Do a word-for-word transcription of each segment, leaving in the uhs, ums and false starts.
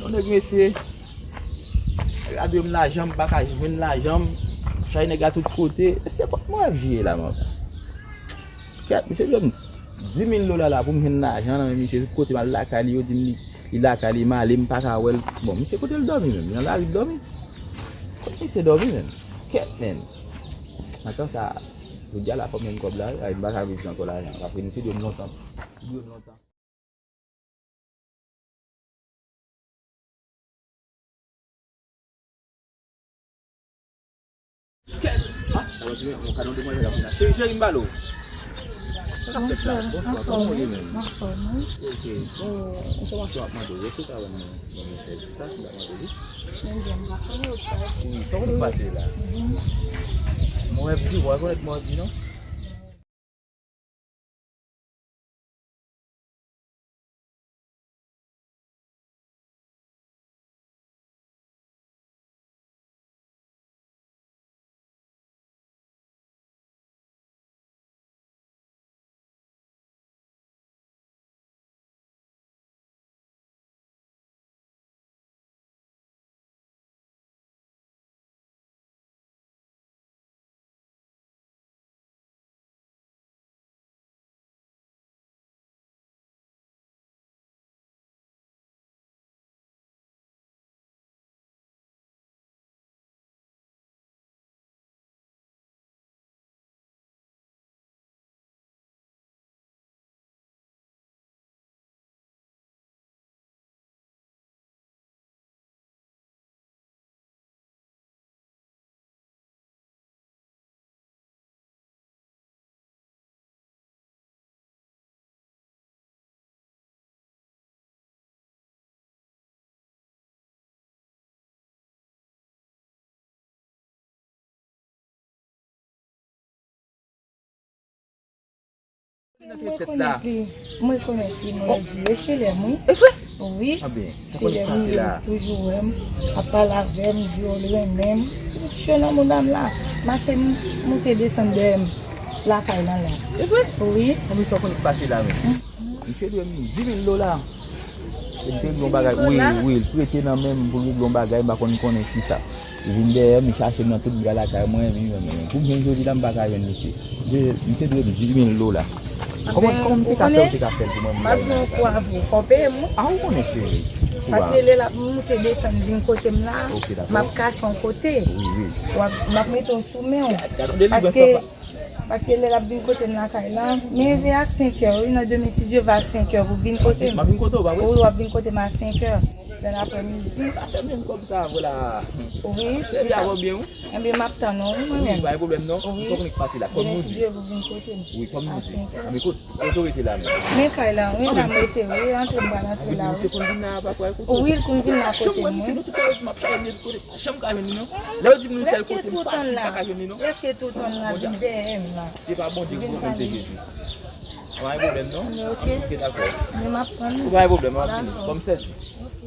Nèg mesye, gade m lajan, m pa ka jwenn lajan, m chay nèg la tout kote. Se kot mwen ap jwe la, man. Kèt, misye dwe m di mil dola la pou m jwenn lajan nan men misye. Tout kote m al lakay li, yo di m li, li lakay li, m ale, m pa ka wè l. Bon, misye kote l dòmi menm? Nan lari l dòmi? Kot misye dòmi menm? Kèt, menm. Nan tan sa, jodi a la fò m jwenn kòb la, ay, m pa ka viv san kò lajan. Paske misye dwe m lontan. Li dwe m lontan. Kèt! Ah, sa va, ti mwen, yon kadon demwazèl ap vin la. Cheri, cheri, m ba l ou. Sa k ap fèt la? Bonswa, bonswa. Kòman w ye menm? Anfòm, wi. Ok, bon, enfòmasyon ap mande w. Èske w ka ban m yon mesaj sa ki ap mande w? Wi, sa w konn pase la? Mwen ap di, w rekonèt mwen ap di non? Mwen rekonèt li, mwen rekonèt li, mwen di, e Felèm, wi. E vre? Wi, Felèm, wi, li toujou wè m, ap pale avè m, di yo l renmen m. Cho nan mouda m la, mache m moute desann dèyè m, lakay lan la. E vre? Wi. Konbyen sa w konnen k pase la menm? Misye dwe m dis mil dola. Li te di yon bagay, wi, wi, li prete nan men m pou l regle yon bagay, m pa konn konnen kisa. Li vin dèyè m, li chache m nan tout bwa lakay mwen, vin jwenn mwen. Pou m jwenn jodi la, m pa ka jwenn misye. Misye dwe m dis mil dola. Kòman, kòman m te ka fè, ou te ka fè l pou mwen? M ap di yon kou avè w, fò w peye m, wi. A, ou konnen, cheri. Paske lè l ap moute desann vin kote m la, m ap kache yon kote. Wi, wi. W ap, m ap mete w sou men w. Paske Paske lè l ap vin kote m lakay la, m leve a senk è, wi, nan demen, si Dye vle, a senk è pou vin kote m. M ap vin kote w, pa vre? Wi, w ap vin kote m a senk è nan laprèmidi. Sa fè menm kòb sa, vre la. Wi, sèvi avè w byen, wi. Enben, m ap tann ou, wi, mwen menm. Wi, pa gen pwoblèm, non. Wi. Sa w konnen k pase la, kòm nou di. Demen, si Dye vle, pou vin kote m. Wi, kòm nou di. A senk è. Enben, kote, kote w rete la menm? Men kay la, wi, la m rete, wi, antre m pral antre la, wi. Misye konn vin la, pafwa, kote w? Wi, l konn vin la kote m, wi. Janm wè misye, nou tout lè m ap chache misye, kote. Janm ka jwenn li non. Lè yo di m nou tèl kote, m pati, m pa ka jwenn li non. Prèske tout tan la vin dèyè m la. Se pa Bondye ki pou fè l, se Jezi. Pa gen pwoblèm non. Ok, dakò. Men m ap tann li. Pa gen pwoblèm, m ap vini. Dakò. Kòm sèvi. Ok.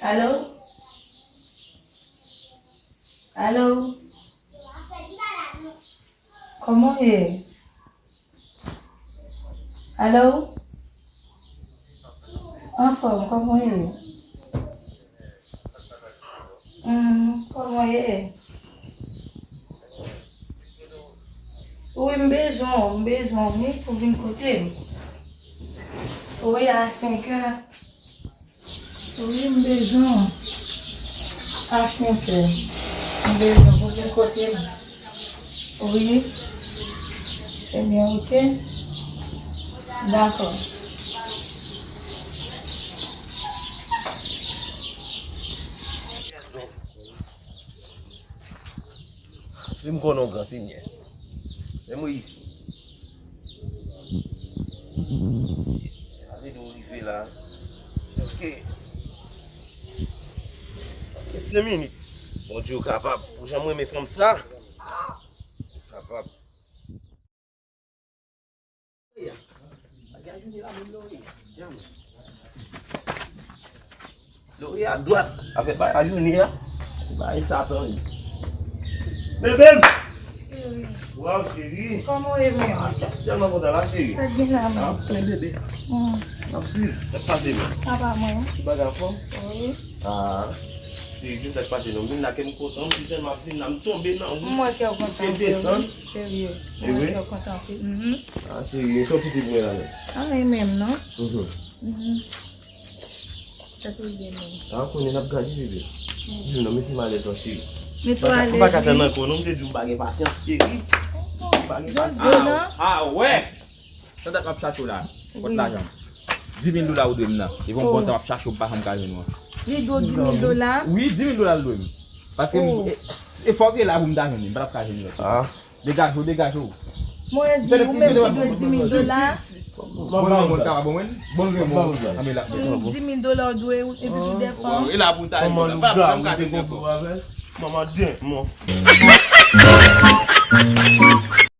Alo? Alo? Kòman w ye? Alo? Anfòm, kòman w ye? Hmm, kòman w ye? Wi, m bezwen w, m bezwen w, wi, pou vin kote m. Wi, a senk è. Wi, m bezwen w. A senk è. M bezwen w pou vin kote m. Wi. Ebyen, ok. Dakò. Fi m konnen w gran senyè. Men mwen isi. Sa vle di w rive la. Ok. Ok, senk minit. Bondye w kapab. Ou janm renmen fanm sa. Ou kapab. Lori a dwat. Afè bay a jounen an. Bay Satan li. Bebe m! Waw, cheri. Kòman w ye menm? Ah, m tèlman kontan la, cheri. Sa k gen la menm? Ah, men bebe. Hmm. N ap swiv. Sa k pase menm? Papa mwen. Ki bagay anfòm? Wi. Ah, cheri, sa k pase non? M vin la ke m kontan, m di tèlman ap vin la, m tonbe nan wout. M wè ke w kontan anpil, wi. Serye. M wè ke w kontan anpil. Mhm. Ah, cheri, e sa w kite pou mwen la menm? Ah, e menm non. Mhm. Mhm. Sa tou byen menm. Ah, konnen n ap gade bebe. Di non, mete m alèz non, cheri. Mete w alèz, wi. M pa ka tann ankò non, m te di w m pa gen pasyans, cheri. M pa gen pasyans. Jojo, non? Ah, wè! Sa dat m ap chache w la. Pot lajan. Dis mil dola ou dwe m nan. E bon bon tan m ap chache w, m pa janm ka jwenn ou an. Li dwe w dis mil dola? Wi, dis mil dola l dwe m. Paske m, e, e fòk e la pou m ta jwenn li. M pa t ap ka jwenn li lòt kote. Degaje w, degaje w. Mwen di ou menm ki dwe dis mil dola. Bon, bon, bon, ka bon, mwen. Bon, bon, bon. Anben la. Dis mil dola ou dwe ou, epi pou de fanm. E la pou ta jwenn. M pa t janm ka jwenn li ankò. Manman den, mwen.